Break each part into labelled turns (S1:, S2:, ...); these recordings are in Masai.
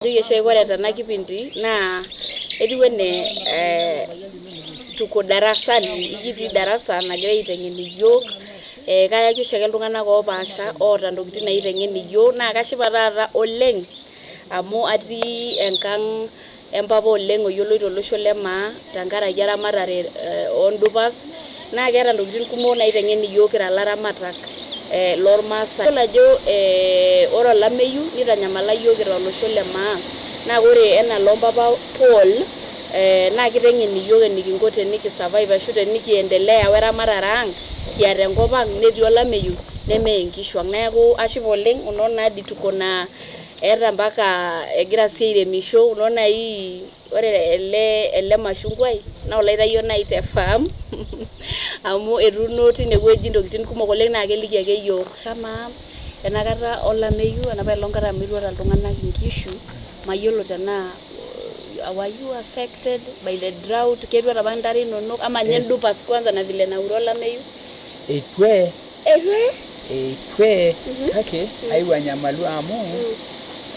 S1: Ajoki oshi ore tena kipindi naa etiu enaa tuko darasani ekitii darasa nagirae aitengen iyiook ,kayaki oshiake iltunganak opaasha oota ntokitin naitengen iyiook naa kashipa taata oleng amu atii enkang empapa oleng oyioloi tolosho le maa tenkaraki eramatare oondupas naa keeta ntokitin kumok naitengen iyiook kira ilaramatak lormaasae. Yiolo ajo ore olameyu nitanyamala iyiook kira olosho le maa naa ore enaa loompapa Paul naa kitengen iyiook enikinko teni ki survive ashu tenikiendelea we eramatare ang kiata enkop ang netii olameyu nemeye inkishu ang. Neeku ashipa oleng unaona hadi tuko na eeta mpaka egira sii airemisho unaona hii ore ele mashungwai naa olaitayio nai te farm amu etuuno tine wueji ntokitin kumok oleng naa keliki ake yiook. Amaa enakata olameyu enapaelong kata amu etuata iltunganak inkishu mayiolo tenaa were you affected by the drought ketuata apa ntare inonok ama ninye ndupas kwanza na vile naure olameyu?
S2: Eitu ee.
S1: Eitu ee?
S2: Eitu ee kake aewuo anyamalu amu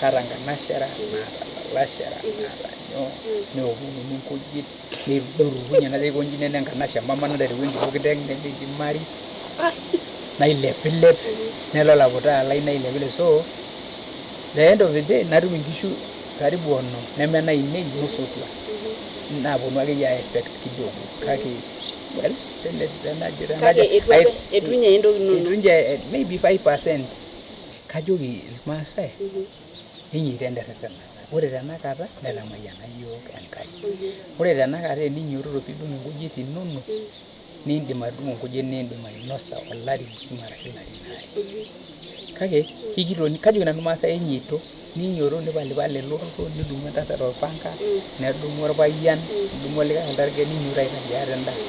S2: kaata nkanashera naata lalashera naata nyoo neomonuni nkujit nerukunye najo aikonji nena enkanashe mama naterewua enkiti kiteng nemeidimari nailepilep nelo olaputaa lai nailepilep so the end of the day natum inkishu karibu onom neme nainei nosotua naaponu akeyie ai affect kidogo kake well
S1: Kake eitu ninye eye ntokitin inonok?
S2: Eitu ninche maybe 5%. Kajoki irmaasai enyoito enterretenata ore tenakata netamayiana iyiook Enkai. Ore tenakata eninyiototo piidung inkujit inonok niindim atudung'o nkujit niindim ainosa olari musima arashu ilarin aare. Kake kajoki nanu irmaasai enyoito ninyiototo nipalipala elototo nidumu entasat orpanga nedumu orpayian nedumu olikae oltarge ninyiototo aitaiki ate endaa.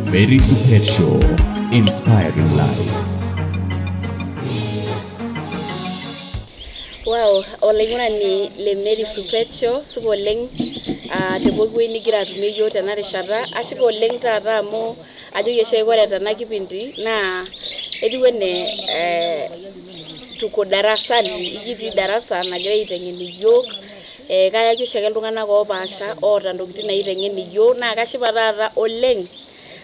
S3: Mary Supet Show, inspiring lives.
S1: Wow, olaing'urani le Mary Supet Show, supa oleng te pooki wueji nigira atumie iyiook tena rishata. Ashipa oleng taata amu ajoki oshiake ore tena kipindi naa etiu enaa tuko darasani, ekitii darasa nagirae aitengen iyiook kayaki oshiake iltunganak opaasha oota ntokitin naitengen iyiook naa kashipa taata oleng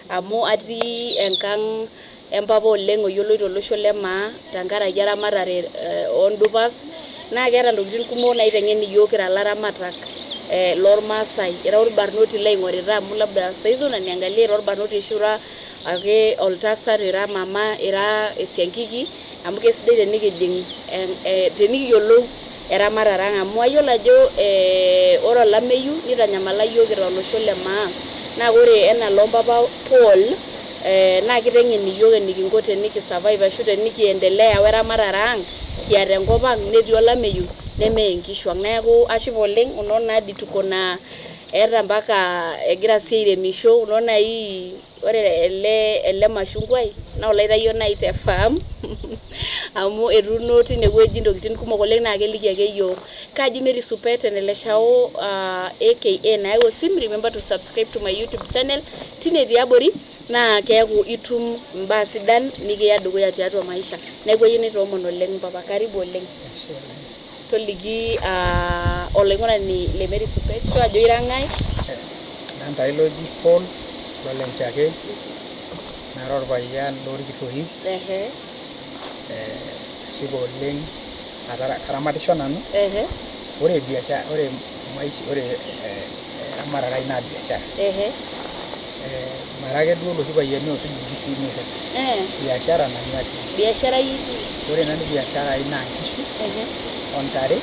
S1: amu atii enkang empapa oleng oyioloi tolosho le maa tenkaraki eramatare oondupas naa keeta ntokitin kumok naitengen iyiook kira ilaramatak lormaasae. Ira orbarnoti laingorita amu labda saizi unaniangalia ira orbarnoti ashu ira ake oltasat, ira mama, ira esiankiki amu kesidai tenikijing tenikiyiolou eramatare ang amu ayiolo ajo ore olameyu nitanyamala iyiook kira olosho le maa naa ore enaa loompapa Paul naa kitengen iyiook enikinko teni ki survive ashu tenikiendelea we eramatare ang kiata enkop ang netii olameyu nemeye inkishu ang. Neeku ashipa oleng unaona hadi tuko na eeta mpaka egira sii airemisho unaona hii ore ele mashungwai naa olaitayio nai te farm amu etuuno tine wueji ntokitin kumok oleng naa keliki ake iyiook. Kaji Mary Supet Eneleshao aka Nayau Osim, remember to subscribe to my YouTube channel tine tiabori naa keeku itum imbaa sidan nikiya dukuya tiatua maisha. Neeku ayieu naitoomon oleng mpapa, karibu oleng. Toliki olaing'urani le Mary Supet Show ajo ira ng'ae.
S2: Nanu loji Paul Ole Nchake nara orpayian lorkitoik. Ashipa oleng karamatisho nanu. Ore biashara ore maisha ore eramatare ai naa biashara. Mara ake duo iloshi payiani oosuj inkishu nirrag. Biashara nanu atii.
S1: Biashara iyie itii?
S2: Ore nanu biashara ai naa inkishu ontare.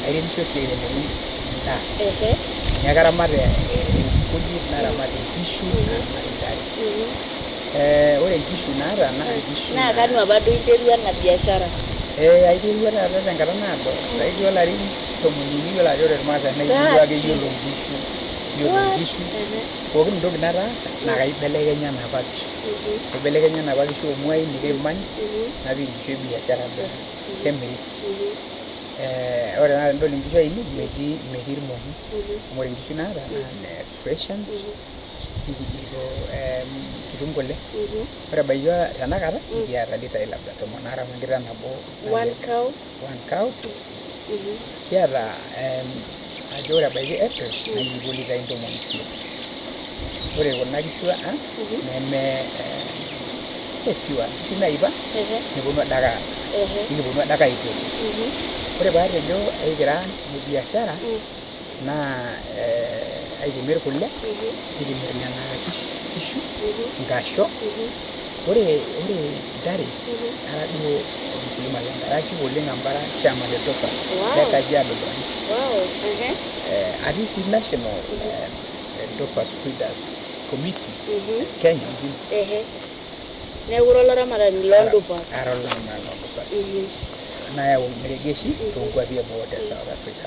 S2: Airemisho sii airemoki endaa. Neeku karamat inkujit naramat inkishu naramat intare. Ore inkishu naata naa inkishu
S1: Naa kanu apa duo interua ena biashara?
S2: Aiterua taata tenkata naado, etii ilarin tomon uni, iyiolo ajo ore irmaasai naa iyiolo ake iyiolo inkishu. Bioto nkishu. Pookin entoki nataasa naa kaibelekenya napa kishu. Aibelekenya napa kishu omuain nikimany napik inkishu e biashara naa kemiri. Ore tenakata tenidol inkishu ainei metii irmong'i amu ore inkishu naata naa ine fresian nikijito kitum kule. Ore ebaiki tenakata nikiata ilitai labda tomon aare amu enkiteng nabo.
S1: One cow.
S2: One cow. Kiata ajo ore ebaiki April naa ekipuo ilitai ntomoni isiet. Ore kuna kishu ang neme pure nkishu naipa neponu adake adaa nikiponu adake aitoti. Ore paatejo ekira ine biashara naa aikimir kule nikimir nena kishu nkasho. Ore ntare ara duo ormukulima loo ntare ashipa oleng amu ara chairman le Dorper le Kajiado branch. Atii sii national Dorper breeders committee Kenya mzima.
S1: Neeku ira olaramatani loo ndupas.
S2: Ara olaramatani loo ndupas. Nayau irmeregeshi toonkuapi eboo te South Africa.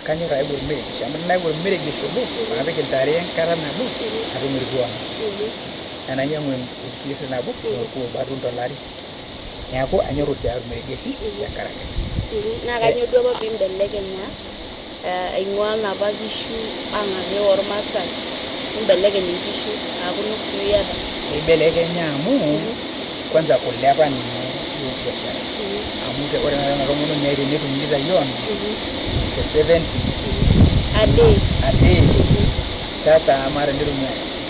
S2: Kanyor ayau ormeregesh amu tenayau ormeregesh obo paapik intare enkata nabo natum irkuo ong'wan. Tenainyiang'u enker nabo naa orkuo obo atum tolari. Neeku anyor oshi ayau irmeregeshi tenkaraki ina.
S1: Naa kainyoo duo apa piimbelekenya aing'ua inapa kishu ang ake ormaasai nimbelekeny inkishu aaku nusui iyata?
S2: Eibelekenya amu kwanza kule apa ninye duo biashara amu ore tenakata ena tomononi ai tenetum ilitai onom te 70
S1: A day.
S2: A day. Sasa amaa tenetum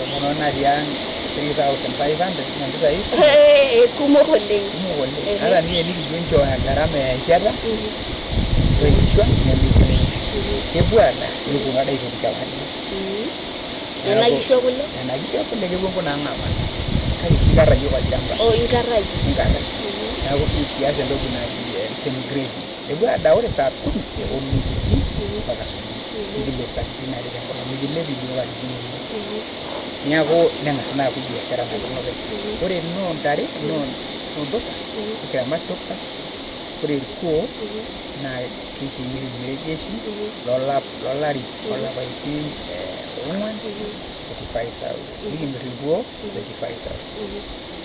S2: entomononi natii ang 3500 naa mpisai
S1: kumok oleng.
S2: Kumok oleng. Ata ninye enikijo nchoo gharama enchata ore nkishu ang nemetii kepuo adaa neponu ade aitoki kewarie.
S1: Nena kishu ekule?
S2: Nena kishu ekule kepuo nkuna ang amanaa kake kikarra iyiook olchamba.
S1: Oh, inkarrayie?
S2: Inkarrayie. Neeku kias entoki naji semi grazing. Epuo adaa ore saa kumi neponu nijing mpaka asubuhi. Nikilep katitin are tenkolong mikilep iyiook katitin uni. Niaku neng'as naa aaku biashara napik olopeny. Ore inoo ntare inoo ndupas nikiramat dupas ore irkuo naa kekimir irmeregeshi lolari olapaitin oong'wan 35,000 nikimir irkuo 35,000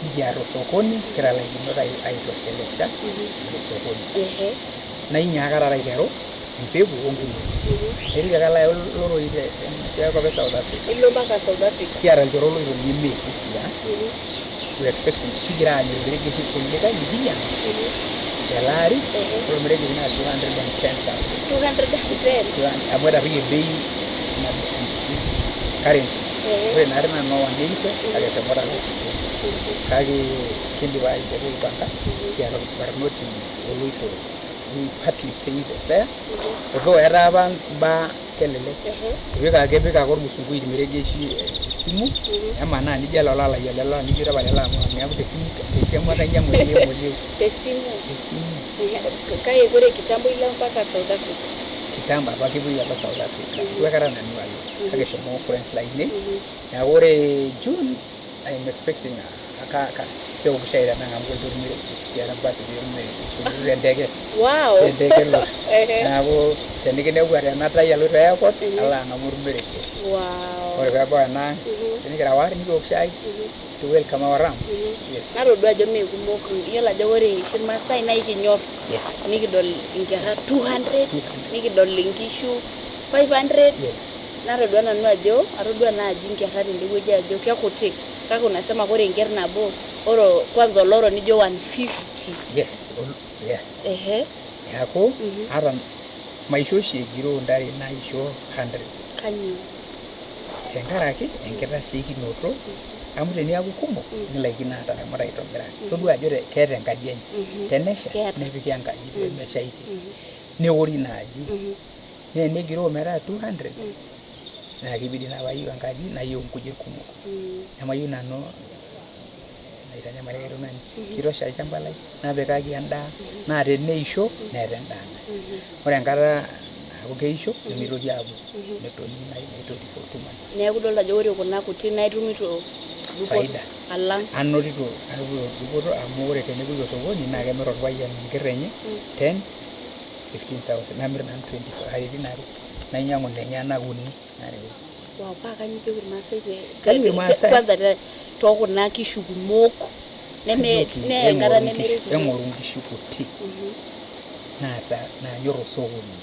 S2: nikiata osokoni kitalaikinot aitoshelesha ilo sokoni. Nainyaaka taata aiteru empeku oonkurueni. Etii likae laya loroi tiakop e South Africa.
S1: Ilo mpaka South Africa?
S2: Kiata olchore oloito ninye May this year. We are expecting kigira aanyu ormeregeshi kulikae likinyang'u tele ari. Ore ormeregeshi naa 210,000.
S1: 210?
S2: Amu etadoyie bei this currency. Ore naari naa noo 180 kake eshomo taata kake kindipa aiteru aipanga kiata orbarnoti oloito who partly pay the fare although etaa apa imbaa kelelek epik ake ormusungui irmeregeshi esimu nemanaa nijo ele olalai ele nijo tapala ele amu neeku tesimu tesimu ake ainyang'u ele
S1: Tesimu?
S2: Tesimu.
S1: Kake ore kitambo ilo mpaka South Africa?
S2: Kitambo apa kepuoi apa South Africa itu aikata nanu alo kake eshomo friends lainei neeku ore June I am expecting keoku shai tenang amu kelotu ormeregesh kiata birthday ormeregesh olotu tenteke. Tenteke elotu. Neeku tenikinepu aa tenatai aloito airport alo ang'amu ormeregesh. Ore peebau enaang tenikira waare nikiok shai to welcome our ram. Yes.
S1: Natodua ajo mee kumok, iyiolo ajo ore oshi irmaasai naa ekinyor nikidol inkera 200, nikidol inkishu 500. Natodua nanu ajo, atodua naaji inkera tende wueji ajo kekutik kake unasema ore enker nabo ore kwanza oloro nijo 150.
S2: Yes. Yeah. Neeku ata maisho oshi egiroo ntare naisho 100.
S1: Kanyoo?
S2: Tenkaraki enkitasheikinoto amu teniaku kumok nilaikino ataramata aitobiraki. Todua ajo keeta enkaji enye. Tenesha nepiki enkaji pee meshaiki. Neori ina aji. Naa tenegiroo metaa 200 naa kibidi naa payieu enkaji nayieu nkujit kumok. Nemayieu nanu naitanyamal likae tung'ani. Kitosha olchamba lai napikaki endaa naa teneisho neeta endaa nanya. Ore enkata naaku keisho nemitoki aapuo netoni naitoti for 2 months.
S1: Neeku idolta ajo ore kuna kuti naa itumito dupoto
S2: Faida.
S1: Alang.
S2: Anotito dupoto amu ore tenepuoi osokoni naa kemir orpayian enker enye 10 15,000 namir nanu 25 katitin are. Nainyiang'u nenyanak uni nareu.
S1: Wow, paa kanyoo ijoki irmaasai
S2: Kajoki irmaasai
S1: kwanza too kuna kishu kumok neme
S2: kajoki
S1: nee enkata
S2: eng'oru
S1: nemeretu
S2: inkishu, eng'oru inkishu kuti naata naanyor osokoni.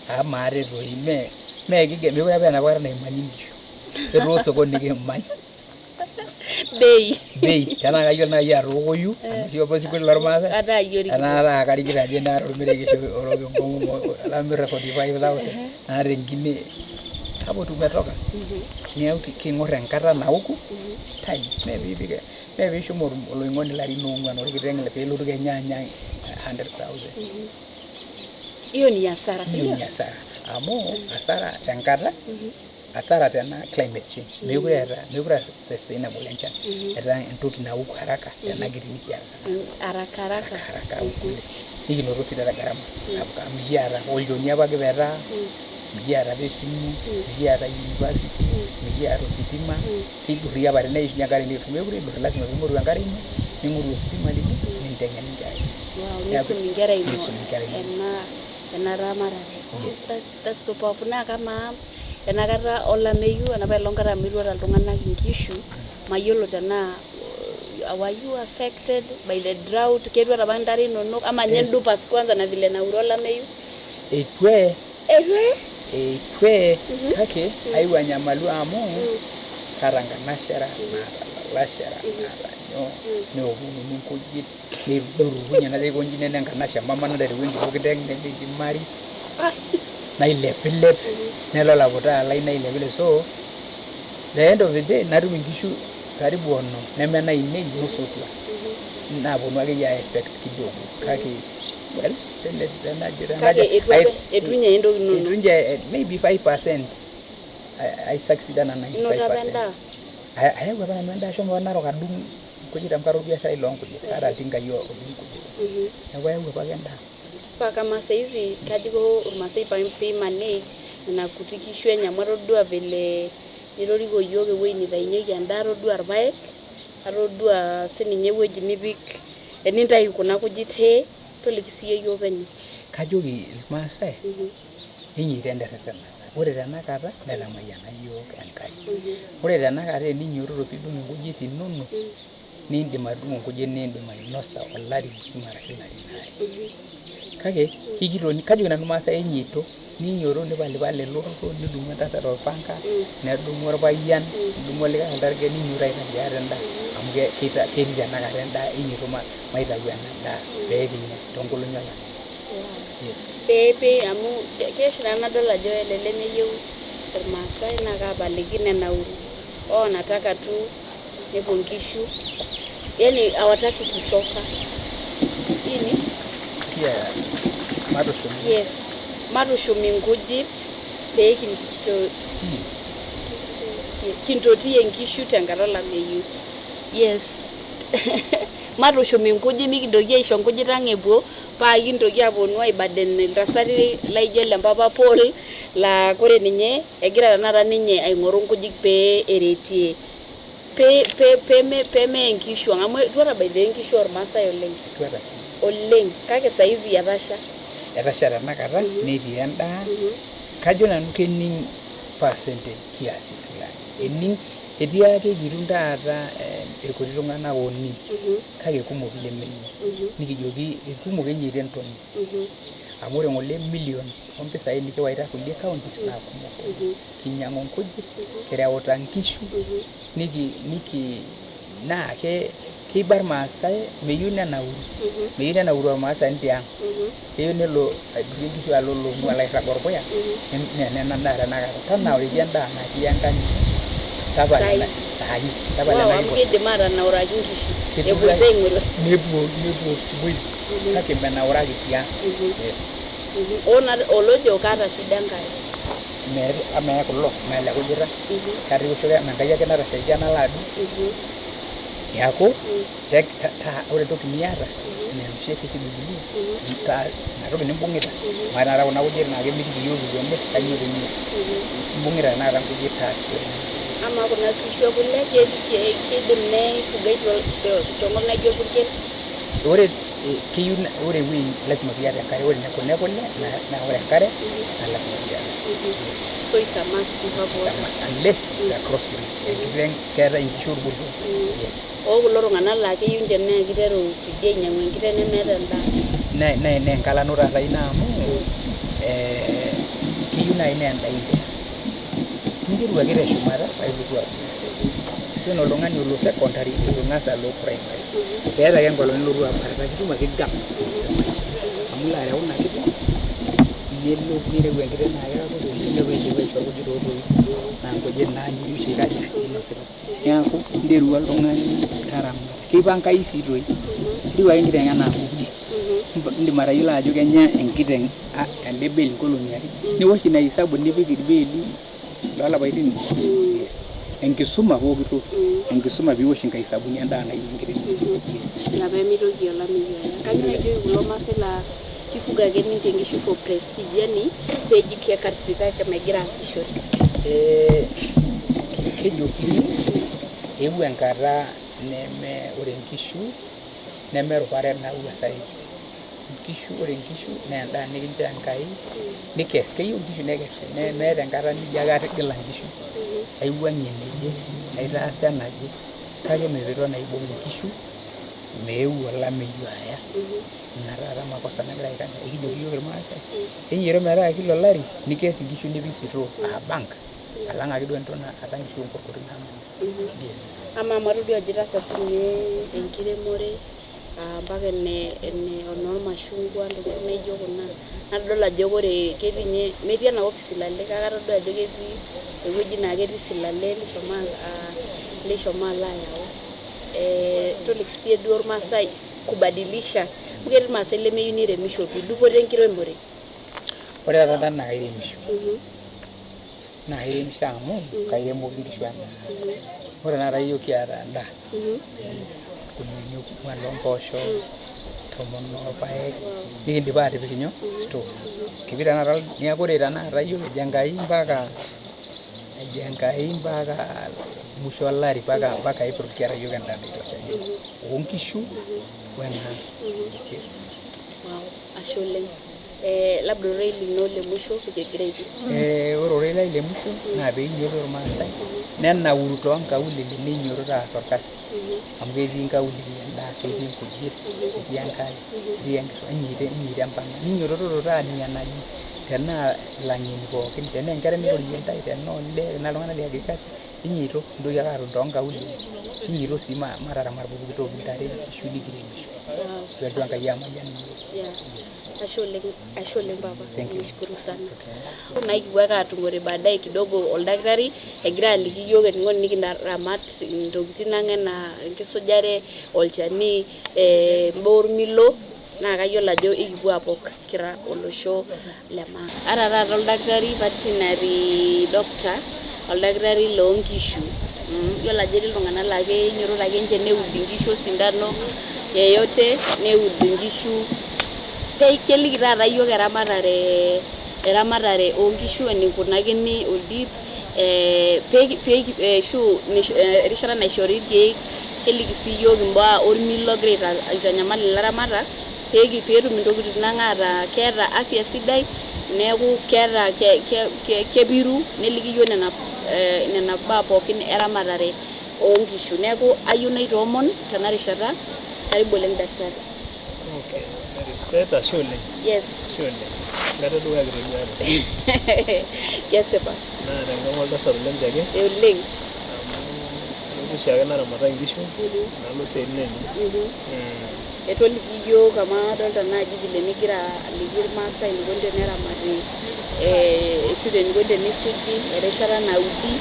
S2: Amu maate toi mee mee mekure apa enapa kata naimanyi inkishu. Etaa osokoni kimany.
S1: Bei.
S2: Bei tenaa kayiolo naaji atookoyu enoshi apa osinkolio lormaasai
S1: Ataa iyie orikito.
S2: tenaa taa karikito ajo naata ormerekesh orok enkomom lamir 45,000 naata enkine hapo tumetoka. Neeku king'or enkata naoku time mee piipik mee piishum oloing'oni ilarin oong'wan orkiteng peelotu kenya anya 100,000.
S1: Hiyo ni hasara, si
S2: Hiyo
S1: ndio?
S2: ni hasara amu hasara tenkata hasara tena climate change mekure eeta mekure aa sustainable enchan etaa entoki naoku haraka tena kiti nikiata
S1: Haraka haraka.
S2: Haraka kule nikinoto sii taata gharama sapuk amu mikiata olchoni apa kipetaa mikiata apa esimu mikiata university mikiata ositima kidurri apa teneishunye enkare mekure idurri lazima piing'oru enkare ino ning'oru ositima lino ninteng'en inkera
S1: Wow,
S2: Neeku
S1: nisum inkera ino
S2: nisum inkera ino.
S1: Ena ramatare.
S2: Yes.
S1: That's so powerful. Naa kamaa enakata olameyu enapa kata amu etuata iltung'anak inkishu, mayiolo tenaa were you affected by the drought? Ketuata apa intare inonok ama ninye ndupas kwanza na vile naure olameyu?
S2: Eitu ee.
S1: Eitu ee?
S2: Eitu ee kake aewuo anyamalu amu kaata nkanashera naata lalashera naata nyoo neomonuni nkujit nerukunye najo aikonji nena enkanashe mama naterewua enkiti kiteng nemeidimari nailepilep nelo olaputaa lai nailepilep so the end of the day natum inkishu karibu onom neme nainei nusu tua naaponu akeyie ai affect kidogo kake well
S1: Kake eitu apa eitu ninye entoki
S2: eitu
S1: inonok.
S2: ninche maybe 5% I succeed ana
S1: Inoto apa
S2: 95%.
S1: endaa?
S2: Ayau apa nanu endaa ashomo apa Narok adung nkujit amu kara orbiasharai loonkujit kaata iltinkai oodung nkujit neeku ayau apake endaa.
S1: Paa kama saizi kaji iko irmaasai pee manage nena kuti kishu enye amu atodua vile nitoriko iyiok ewueji nitaunyeki endaa, atodua irpaek, atodua sininye ewueji nipik enintayu kuna kujit hay, toliki siyie iyiok penyo.
S2: Kajoki irmaasai enyoito enterretenata ore tenakata netamayiana iyiook Enkai. Ore tenakata eninyiototo piidung inkujit inonok niindim atudung'o nkujit niindim ainosa olari musima arashu ilarin aare. Kake kikitoni kajoki nanu irmaasai enyoito ninyiototo nipalipala elototo nidumu entasat orpanga nedumu orpayian nedumu olikae oltarge ninyiototo aitaki ate endaa amu ketii tenakata endaa enyoito maitayu ena daa pee kinya toonkolong'i olameyu. Yes.
S1: Pee amu keya oshi nanu nadol ajo elelek meyieu irmaasai naa kaapaliki nenauru. Wao wanataka tu nepuo nkishu, yani hawataki kuchoka. Hii ni?
S2: Yeah, matushum.
S1: Yes. Matushum inkujit pee kintotiyie inkishu tenkata olameyu. Yes. Matushum inkujit mikintoki aisho nkujit ang epuo paa kintoki aponu aiburden iltasati laijo ile mpapa Paul laa kore ninye egira tenakata ninye aing'oru nkujit pee eretie pee pee meye nkishu ang amu etuata by the way nkishu ormaasai oleng.
S2: Etuata.
S1: Oleng kake saizi etasha.
S2: Etasha tenakata netii endaa kajo nanu kening percentage kiasi fulani ening etii ake kitum taata irkuti tung'anak ooning kake kumok ilemening nikijoki irkumok enyeita entoni amu ore ng'ole millions ompisai nikiwaita kulie counties naa kumok oleng kinyang'u nkujit kireuta nkishu niki niki naa keiba irmaasai meyieu nenauru meyieu nenauru ormaasani tiang keyieu nelo aidurie nkishu alo Long'u alo airrag orpuya mee nena daa tenakata tanauriki endaa natii enkang ino tapala
S1: Saai.
S2: Saai tapala
S1: Wow,
S2: ena
S1: amu
S2: kiposo.
S1: kidim atanauraki nkishu epoito aing'oru.
S2: Nepuo nepuo kimwezi kake menauraki tiang. Yes.
S1: Olojo kaata shida enkare.
S2: Mee kulo mee ele kujita katii Enkai ake natashaikia nalo adung niaku ore entoki niata enaa enoshi ketii bibilia ina toki nimbung'ita amu tenakata kuna kujit naa kemitiki iyiok kipuo emir kanyoo temia imbung'ita tenakata nkujit taasishore.
S1: Amaa kuna kishu ekule kidim neifugai tenkop naijo orpurkel?
S2: Ore Keyieu ore ewueji lazima piata enkare, ore kuna ekule naa ore enkare naa lazima piata.
S1: So it's a must to have
S2: It's a
S1: water.
S2: must unless it's a cross breed. Enkiteng keetae inkishu orbollo. Yes.
S1: Okulo tung'anak laa keyieu ninche naa kiteru tidie ainyiang'u enkiteng nemeeta endaa.
S2: Naa enkalano taata ina amu keyieu naaji naa endaa inter. Interu ake teshumata paa ilotu abori. Ore oltung'ani olo secondary eitu ing'as alo primary. Eeta ake enkolong nilotu abarata itum ake gap te maisha. Amu ilo areu ina kiteng nilo nireu enkiteng naa keraposho oleng nilotu ainepu aisho irkujit ootoito naa nkujit naanyori oshi eikaja inosita. Neeku nterua oltung'ani taramata. Keipangayu sii toi. Ireu ake enkiteng enaa mbuki. Indim atayiolo ajo kenya enkiteng elde bale nkolong'i are. Niwosh ina hisabu nipik irbeeli loolapaitin. Yes. Enkisuma pooki toki. Enkisuma piiwosh inkaisabuni endaa nayieu enkiteng. Yes.
S1: Ina peemitoki olameyu aya. Kayieu najoki kulo maasai laa kifuga ake ninche nkishu for prestige, yani peeji kekarsi kake megira aasishore.
S2: Kejokini eewuo enkata neme ore inkishu nemerupare nayau Inkishu ore inkishu naa endaa nikinchoo Enkai nikes, keyieu inkishu nekesi meeta enkata nijo ake atigila inkishu aiwuang'ie eneje, aitaasa enaje kake mee piiton aibung inkishu meeu olameyu aya. Ina taata makosa nagira aikaja, ekijoki iyiok irmaasai enyoito metaa kila olari nikes inkishu nipik sitoo aa bank alang ake duo eniton ata inkishu onkorkori naamana. Yes.
S1: Amaa amu atodua ajo itaasa sininye enkiremore mpaka ene enoormashungwa ntokitin naijo kuna nadol ajo ore ketii ninye metii enakop isilale kake atodua ajo ketii ewueji naa ketii isilale lishomo alo ayau. Toliki siiyie duo irmaasai kubadilisha amu ketii irmaasai lemeyieu niremisho pii dupoto enkiremore.
S2: Ore taata naa kairemisho. Naa kairemisho amu kairemoki inkishu endaa. Ore tenakata iyiok kiata endaa irkuniyiani ong'uan loompoosho, tomon orpaek nikindipa aatipik nyoo store. Kipik tenakata neeku ore tenakata iyiok ejo Enkai mpaka ejo Enkai mpaka musho olari mpaka April kiata iyiok endaa naitosha oonkishu wenaang. Yes.
S1: Wow, ashe oleng. Labda ororei lino le musho kigira aiken.
S2: Ore ororei lai le musho naa pee einyiototo irmaasai nenauru toonkaulele neinyiototo aas orkasi amu ketii nkaulele endaa, ketii nkujit, ketii enkare, ketii enkisuma enyoito empang'a ninyiototo aaning enaji tenaa ilang'eni pookin tenaa enkerai nairorie intae tenaa olee tenaa iltung'anak le agriculture inyoito mintoki ake aton toonkaulele inyoito sii mataramat pooki toki ntare, nkishu nikiremisho peelotu Enkai amayian iyiok.
S1: Yeah. Ashe oleng, ashe oleng papa.
S2: Thank you.
S1: Nashukuru sana. Naa ekipuo ake atumore baadaye kidogo oldakitari egira aliki iyiok eninko tenikiramat intokitin ang enaa enkisujare, olchani, imbaa ormilo naa kayiolo ajo ekipuo apok kira olosho le maa. Ata taata oldakitari veterinary doctor, oldakitari loonkishu. Yiolo ajo etii iltung'anak laa kenyototo ake ninche neud inkishu osindano yeyote neud inkishu. Keliki taata iyiok eramatare oonkishu enikunakini oldip ashu erishata naishori irkeek, keliki sii iyiok imbaa ormilo ogira aitanyamal ilaramatak peetum intokitin ang ataa keeta afya sidai neeku keeta kepiru neliki iyiok nena baa pookin eramatare oonkishu. Neeku ayieu naitoomon tena rishata, karibu oleng daktari.
S4: Okay, respect ashe oleng.
S1: Yes.
S4: Ashe oleng. Enkata edukuya kitoduare.
S1: Kesipa.
S4: Naa tenkang oltasat ole Nchake.
S1: Oleng.
S4: Amu alotu oshiake naramataki inkishu, nalo isiaitin ainei.
S1: Etoliki iyiok amu adolta naaji vile nigira aliki irmaasai enikoni teneramati ashu enikoni tenisuji erishata naudi.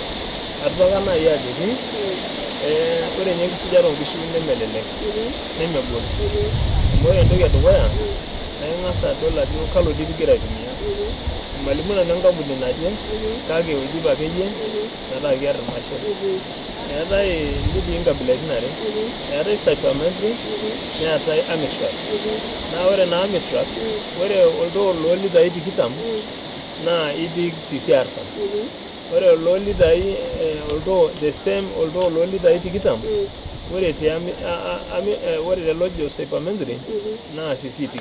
S4: Atuaka naaji ajoki, ore ninye enkisujata oonkishu nemelelek, nemegol. Amu ore entoki edukuya, naa ing'as adol ajo kalo dip igira aitumia. Malimu nanu enkampuni naje, kake oldip akeyie metaa kear irmasher. Eetae ildipii nkabilaitin are, eetae cypermethrin neetae amitraz. Naa ore naa amitraz, ore oltoo loolitai 20 naa ipik cc 40. Ore loolitai oltoo the same oltoo loolitai 20 Ore te ore telojo cypermethrin naa cc 20.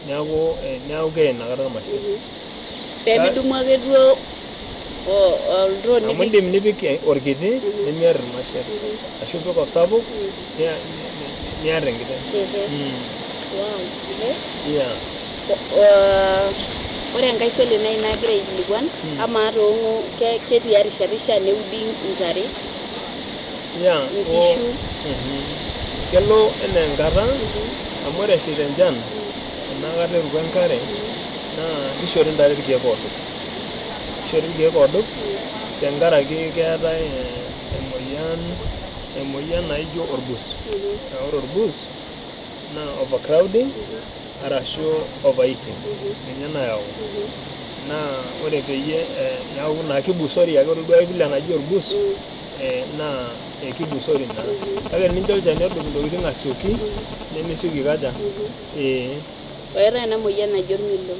S4: Neeku neeku keye inakata irmasher.
S1: Pemidumu ake duo oltoo
S4: Amu
S1: nipik.
S4: indim nipik orkiti nemiar irmasher, ashu ipik osapuk niar enkiteng.
S1: Wow.
S4: Yeah.
S1: Ore enkae swali nai nagira aikilikuan, amaa too ketia rishata ishaa neudi intare, inkishu?
S4: Kelo enaa enkata, amu ore eshaita enchan enakata eruko enkare naa kishori intare irkeek oodup. Kishori irkeek oodup tenkaraki keetae emoyian naijo orgus. Naa ore orgus naa overcrowding arashu overeating ninye nayau. Naa ore peyie neeku naa kibusori ake, ore duake vile enaji orgus naa kibusori naa. Kake tenincho olchani odup intokitin asioki nemesioki aikaja ee.
S1: Eetae ena moyian naji ormilo.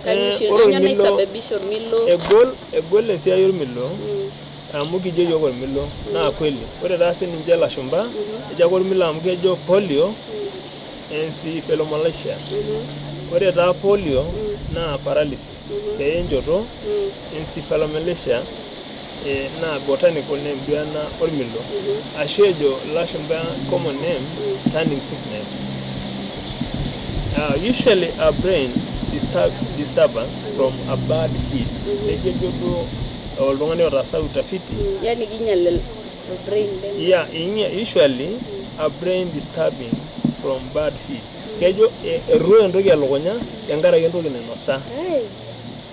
S1: Kainyoo oshi
S4: Ore
S1: kainyoo
S4: ormilo
S1: naisababisha ormilo?
S4: Egol esiai ormilo amu kijo yiok ormilo naa kweli. Ore taa sininche ilashumba ejo ake ormilo amu kejo polio encephalomalacia. Ore taa polio naa paralysis peye enchoto, encephalomalacia naa botanical name duo ena ormilo ashu ejo ilashumba common name turning sickness. Usually a brain disturbance from a bad feed. Nejo ejo duo oltung'ani otaasa utafiti.
S1: Yani kinyal brain lenye.
S4: Yeah, usually a brain disturbing from bad feed. Kejo erruoyo entoki elukunya tenkaraki entoki nainosa.
S1: Ai.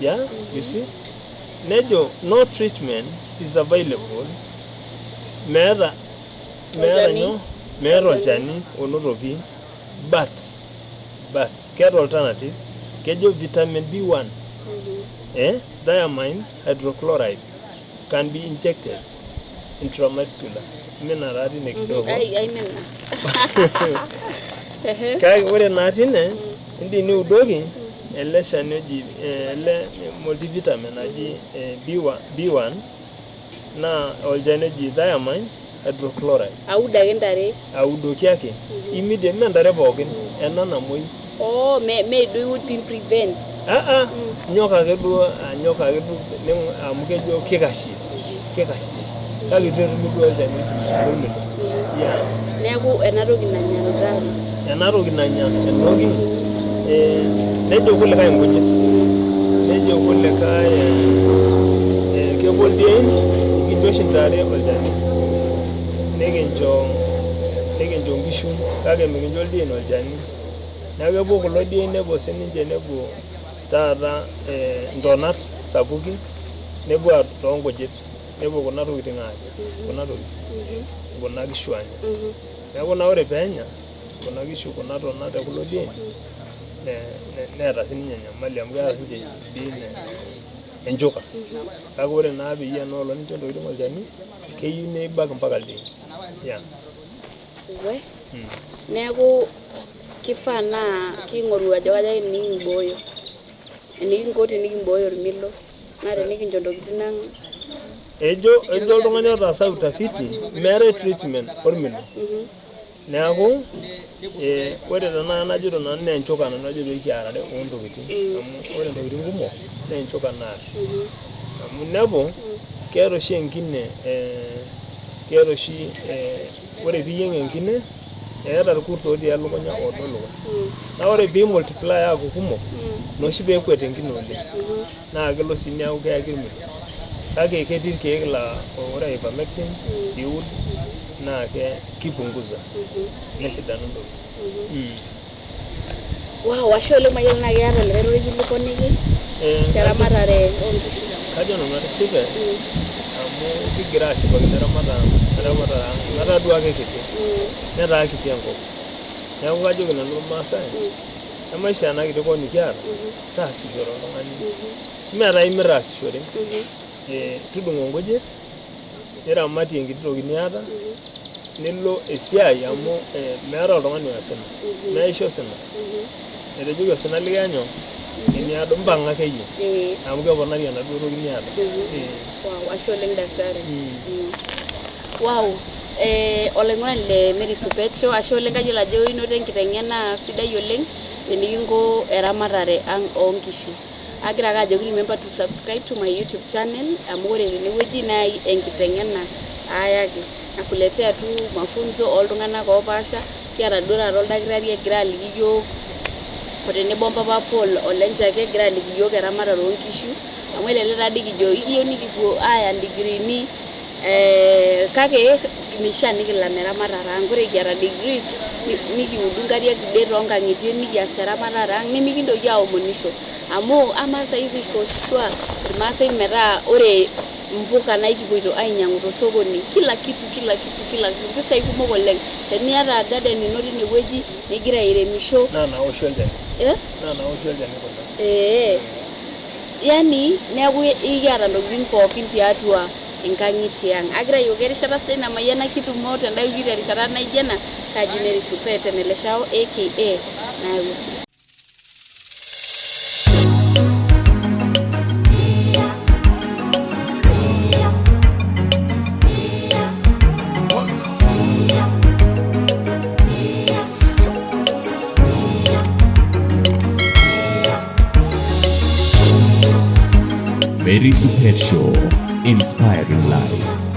S4: Yeah, you see? Nejo no treatment is available. Meeta
S1: Olchani.
S4: nyoo? Meeta olchani onotoki, but keeta alternative. Kejo vitamin B1 thiamine hydrochloride can be injected intramuscular. Imina taa tine kidogo.
S1: Ai, aimina. Ehe.
S4: Kake ore naa tine indim niudoki ele shani oji ele multivitamin naji B1, B1 naa olchani oji thiamine hydrochloride.
S1: Aud ake ntare?
S4: Audoki ake immediate, mee ntare pookin, ena namuoi.
S1: Oh, me duo iud pee prevent?
S4: Aa, nyok ake duo, anyok ake duo amu kejo kikashie, kake itu etumi duo olchani lormilo, yeah.
S1: Neeku ena toki nanya ntare.
S4: Ena toki nanya entoki, nejo kulikae nkujit, nejo kulikae kepuo ildiein. Ekincho oshi ntare olchani, nikincho nkishu, kake mikincho ildiein olchani. Neeku kepuo kulo diein, nepuo sininche, nepuo taata ntonat sapukin, nepuo toonkujit, nepuo kuna tokitin aanya, kuna tokitin kuna kishu aanya. Neeku naa ore peenya kuna kishu kuna tonat ekulo diein neeta sininye enyamali amu keeta sininche ildiein enchuka. Kake ore naa peyie ena olong nincho ntokitin olchani, keyieu nibak mpaka ildiein, yeah.
S1: We. Neeku kifaa naa king'oru ajo kaja enikimbooyo, enikinko tenikimbooyo ormilo naa tenikincho ntokitin ang.
S4: Ejo oltung'ani otaasa utafiti meetae treatment ormilo. Neeku ore tenakata najito nanu naa enchuka nanu ajo pee kiarare oontokitin, amu ore ntokitin kumok naa enchuka naar. Amu inepu keeta oshi enkine keeta oshi ore piiyieng enkine eeta irkurt otii elukunya oodo ilukuny. Naa ore pee multiply aaku kumok, ina oshi pee ekuet enkine oleng', naa kelo sii neeku keyaki ormilo. Kake ketii irkeek laa ore ivermectin piud naa kipunguza nesidanu ntokitin.
S1: Wow, ashe oleng. Mayiolo naa keeta likae rorei liponiki teramatare oonkishu.
S4: Kajo nanu atishipe amu kigira ashipakino eramatare ang' metaa duo ake kiti, netaa kiti enkop. Neeku kajoki nanu irmaasai, emaisha ena kiti kop nikiata, taasishore oltung'ani. Mee taa imir aasishore, tudung'o nkujit, niramatie enkiti toki niata, nilo esiai amu meeta oltung'ani oya osina, meisho osina. Etejoki osina likiya nyoo? Eniado, mpang'a akeyie amu keponari enaduo toki niata.
S1: Wow, ashe oleng daktari. Wow. Olaing'urani le Mary Supecho, ashe oleng kayiolo ajo inoto enkiteng'ena sidai oleng tenikinko eramatare ang' oonkishu. Agira ake ajoki remember to subscribe to my YouTube channel amu ore tenewueji naa enkiteng'ena aayaki. Nakuletea tu mafunzo oltung'anak oopaasha, kiata duo taata oldakitari egira aliki iyiook o tenebo mpapa Paul Olenchake egira aliki iyiook eramatare oonkishu amu elelek taadii kijo ikiyieu nikipuo aaya indigiriini kake mishaa nikilam eramatare ang'. Ore kiata degrees nikiudu nkariak dei toonkang'itie nikias eramatare ang' nimikintoki aomonisho amu amaa saizi for sure irmaasai metaa ore mpuka naa ikipuoito ainyang'u tosokoni kila kitu kila kitu kila kitu mpisai kumok oleng'. Teniata garden ino tinewueji nigira airemisho
S4: Naa naoshi olchani.
S1: Eh?
S4: Naa naoshi olchani kuna.
S1: Ee. Yani neeku ikiata ntokitin pookin tiatua inkang'itie ang'. Agira ayioki erishata sidai namayiana kitumo tenda wiki terishata naijo ena, kaji Mary Supet Emeleshao aka Nayau Esidano.
S3: Mary Supet Show, inspiring lives.